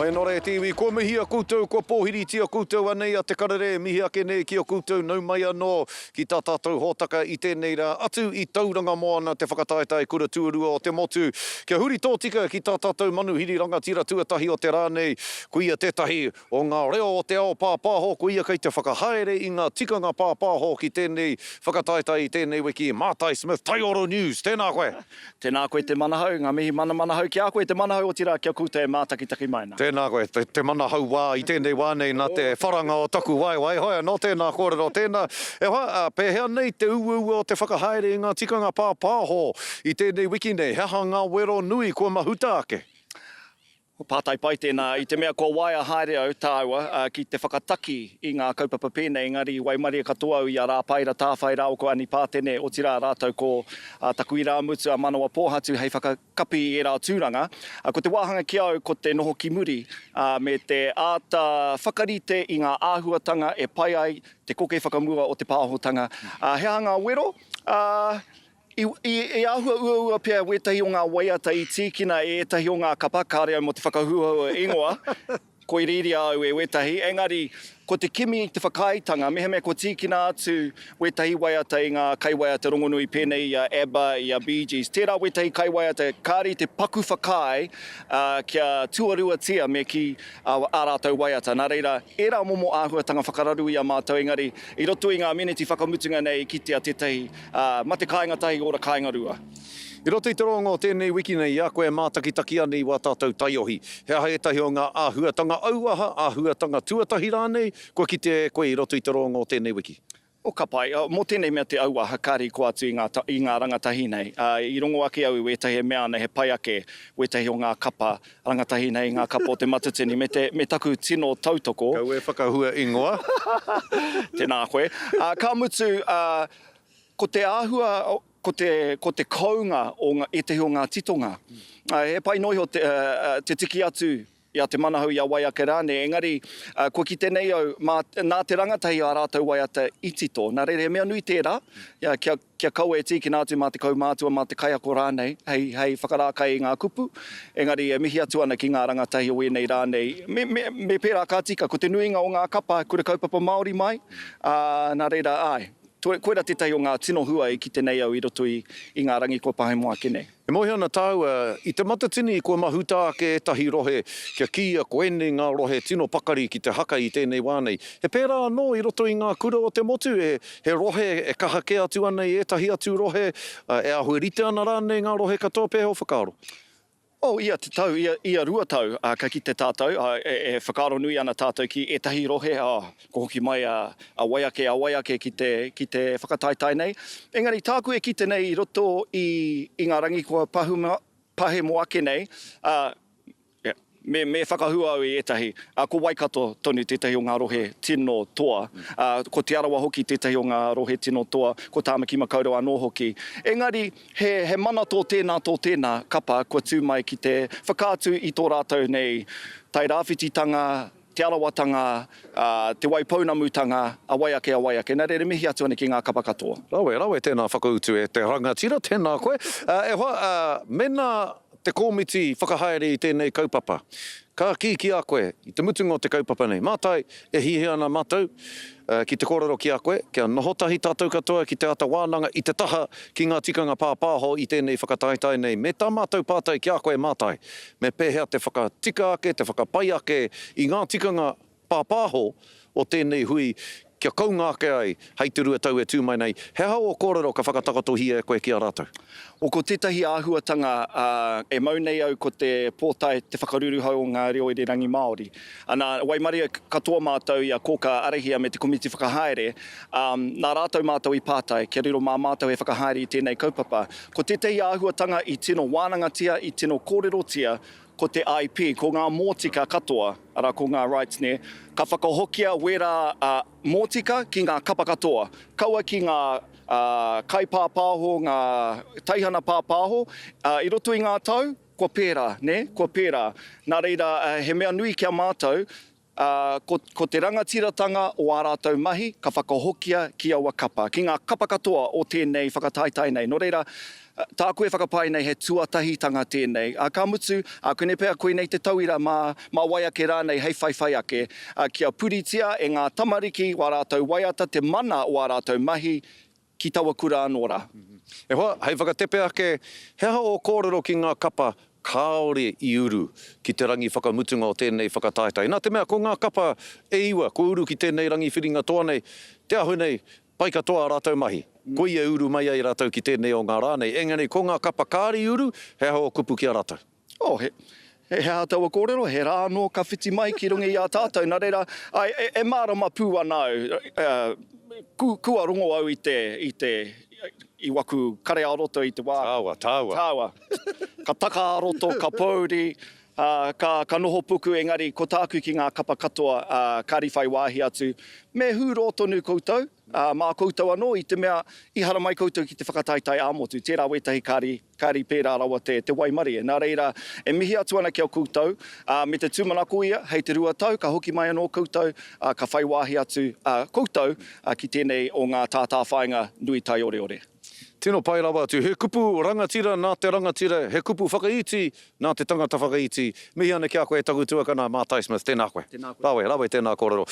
Hoi anō rā e te iwi, kua mihia koutou, kua pōhiritia koutou anei a Te Karere e mihi ake nei ki a koutou nau mai anō ki tā tātou hōtaka i tēnei rā atu i Tauranga Moana te whakataetae kura tuarua o te motu. Kia huri tōtika ki tā tātou manuhiri rangatira tuatahi o te rā nei, ko ia tētahi o ngā reo o te ao pāpāho, ko ia kei te whakahaere i ngā tikanga pāpāho ki tēnei whakataetae i tēnei wiki, Mātai Smith, Taioro News, tēnā koe! Tēnā koe Te Manahau, ngā mihi manamanahau ki a koe Te Manahau otirā ki a koutou e mātakitaki mai nā. Tēnā koe, te, te manahau wā i tēnei wā nei nā te wharanga o taku waewae, hoi anō tēnā kōrero tēnā. E hoa, ā, pēhea nei te uaua o te whakahaere i ngā tikanga pāpāho i tēnei wiki nei, he aha ngā wero nui kua mahuta ake? Pātai pai tēnā, i te mea kua waea haere au, tāua, ki te whakataki i ngā kaupapa pēnei, engari i waimarie katoa au i a Rāpaira Tāwhai rāua ko Ani Pātene, otirā rātou ko taku irāmutu a Manawa Pōhatu hei whakakapi i ērā tūranga. Ko te wāhanga ki a au ko te noho ki muri, me te āta whakarite i ngā āhuatanga e pai ai te koke whakamua o te pāhotanga. He aha ngā wero? I, i, i āhua uaua pea wētahi o ngā waiata i tīkina e ētahi o ngā kapa, kāre au mō te whakahuahua ingoa, koi rīria au e wētahi, engari ko te kimi i te whakaaetanga, mehemea kua tīkina atu wētahi waiata i ngā kaiwaiata rongonui pēnei i a ABBA, i a Bee Gees, tērā wētahi kaiwaiata kāre i te paku whakaae kia tuaruatia me kī ā rātou waiata. Nā reira, ērā momo āhuatanga whakararu i a mātou, engari i roto i ngā meneti whakamutunga nei i kitea tētahi Ā, mate kāinga tahi, ora kāinga rua. I roto i te roanga o tēnei wiki nei, i a koe e mātakitaki ana i wā tātou taiohi, he aha ētahi o ngā āhuatanga auaha, āhuatanga tuatahi rānei, kua kitea e koe i roto i te roanga o tēnei wiki? O, ka pai. Mō tēnei mea te auaha, kāre i koa atu i ngā, i ngā rangatahi nei. Ā, i rongo ake au i wētahi e mea ana he pai ake wētahi o ngā kapa rangatahi nei, ngā kapa o Te Matatini, me te, me taku tino tautoko. Kaua e whakahua ingoa. Tēnā koe. Ā, ka mutu, ā, ko te āhua, ko te, ko te kounga o ngā, ētahi o ngā titonga. Ā, he pai noa iho te, ā, te tiki atu i a Te Manahau, i a wai ake rānei, engari, ā, kua kite nei au, mā, nā te rangatahi ā rātou waiata i tito. Nā reira, he mea nui tērā, ia, kia, kia kaua e tīkina atu mā te kaumātua, mā te kaiako rānei, hei, hei whakarākai i ngā kupu. Engari e mihi atu ana ki ngā rangatahi o ēnei rā nei. Me, me, me pērā ka tika, ko te nuinga o ngā kapa, kura kaupapa Māori mai, ā, nā reira, āe, koirā tētahi o ngā tino hua i kite nei au i roto i, i ngā rangi kua pahemo ake nei. E mōhio ana tāua, i Te Matatini kua mahuta ake ētahi rohe kia kīia ko ēnei ngā rohe tino pakari ki te haka i tēnei wā nei. He pērā anō i roto i ngā kura o te motu, he, he rohe e kaha kē atu ana i ētahi atu rohe, e āhua rite ana rānei ngā rohe katoa, pēhea ō whakaaro? Oh, ia te tau, ia, ia rua tau, ā, ka kite tātou, ā, e, e whakaaro nui ana tātou ki ētahi rohe, ā, kua hoki mai a, a wai ake, a wai ake ki te, ki te whakataetae nei. Engari tāku e kite nei i roto i, i ngā rangi kua pahuma, pahemo ake nei, ā, yeah, me, me whakahua au i ētahi, ā, ko Waikato tonu tētahi o ngā rohe tino toa, ā, ko Te Arawa hoki tētahi o ngā rohe tino toa, ko Tāmaki Makaurau anō hoki. Engari, he, he mana tō tēnā, tō tēnā kapa kua tū mai ki te whakaatu i tō rātou nei Tairāwhititanga, Te Arawatanga, ā, Te Waipounamutanga, a wai ake, a wai ake. Nā reira, mihi atu ana ki ngā kapa katoa. Rawe, rawe tēnā whakautu e te rangatira, tēnā koe. E hoa, mēnā te kōmiti whakahaere i tēnei kaupapa, ka kī ki a koe i te mutunga o te kaupapa nei, Mātai, e hiahia ana mātou ki te kōrero ki a koe, kia noho tahi tātou katoa ki te ata wānanga i te taha ki ngā tikanga pāpāho i tēnei whakataetae nei, me tā mātou pātai ki a koe, Mātai, me pēhea te whakatika ake, te whakapai ake i ngā tikanga pāpāho o tēnei hui kia kounga ake ai hei te rua tau e tū mai nei, he aha ō kōrero ka whakatakotohia e koe ki a rātou? O Ko tētahi āhuatanga e mau nei au ko te pōtae te whakaruruhau o ngā reo irirangi Māori. Ana, waimarie katoa mātou i a Kōkā Arahia me te komiti whakahaere, ā, nā rātou mātou i pātai kia riro mā mātou e whakahaere i tēnei kaupapa. Ko tētahi āhuatanga i tino wānangatia, i tino kōrerotia, ko te IP, ko ngā mōtika katoa, arā ko ngā rights nē, ka whakahokia wērā mōtika ki ngā kapa katoa, kaua ki ngā kaipāpāho, ngā teihana pāpāho, i roto i ngā tau, kua pērā, nē, kua pērā. Nā reira, he mea nui ki a mātou, ko, ko te rangatiratanga o ā rātou mahi ka whakahokia ki aua kapa, ki ngā kapa katoa o tēnei whakataetae nei. Nō reira, Tāku e whakapae nei he tuatahitanga tēnei, ā, ka mutu, ākune pea koinei te tauira mā, mā wai ake rānei hei whaiwhai ake, ā, kia puritia e ngā tamariki wā rātou waiata te mana o ā rātou mahi ki taua kura anō rā. E hoa, hei whakatepe ake, he aha ō kōrero ki ngā kapa kāore i uru ki te rangi whakamutunga o tēnei whakataetae? Nā te mea ko ngā kapa e iwa kua uru ki tēnei rangi whiringa toa nei, te ahu nei, Pai katoa ā rātou mahi. Koia e uru mai ai rātou ki tēnei o ngā rā nei. Engari ko ngā kapa kāre i uru, he aha ō kupu ki a rātou? Oh, he, he aha taua kōrero? He rā anō ka whiti mai ki runga i a tātou. Nā reira, āe, e, e mārama pū ana au, uh, ku, kua rongo au i te, i te, i waku kare ā-roto i te wā. Tāua, tāua. Tāua. Ka taka ā-roto, ka pōuri, ā, ka, ka noho puku, engari ko tāku ki ngā kapa katoa, ā, kāri whai wāhi atu. Me hūrō tonu koutou, ā, mā koutou anō i te mea i haramai koutou ki te whakataetae ā-motu, tērā wētahi kāri, kāri pērā rawa te, te waimarie. Nā reira, e mihi atu ana ki a koutou, ā, me te tūmanako ia, hei te 2 tau ka hoki mai anō koutou, ā, ka whai wāhi atu, ā, koutou, ā, ki tēnei o ngā tātāwhāinga nui taioreore. Tino pai rawa atu. He kupu rangatira nā te rangatira, he kupu whakaiti nā te tangata whakaiti. Mihi ana ki a koe e taku tuakana, Mātai Smith, tēnā koe. Tēnā koe. Rawe, rawe tēnā kōrero.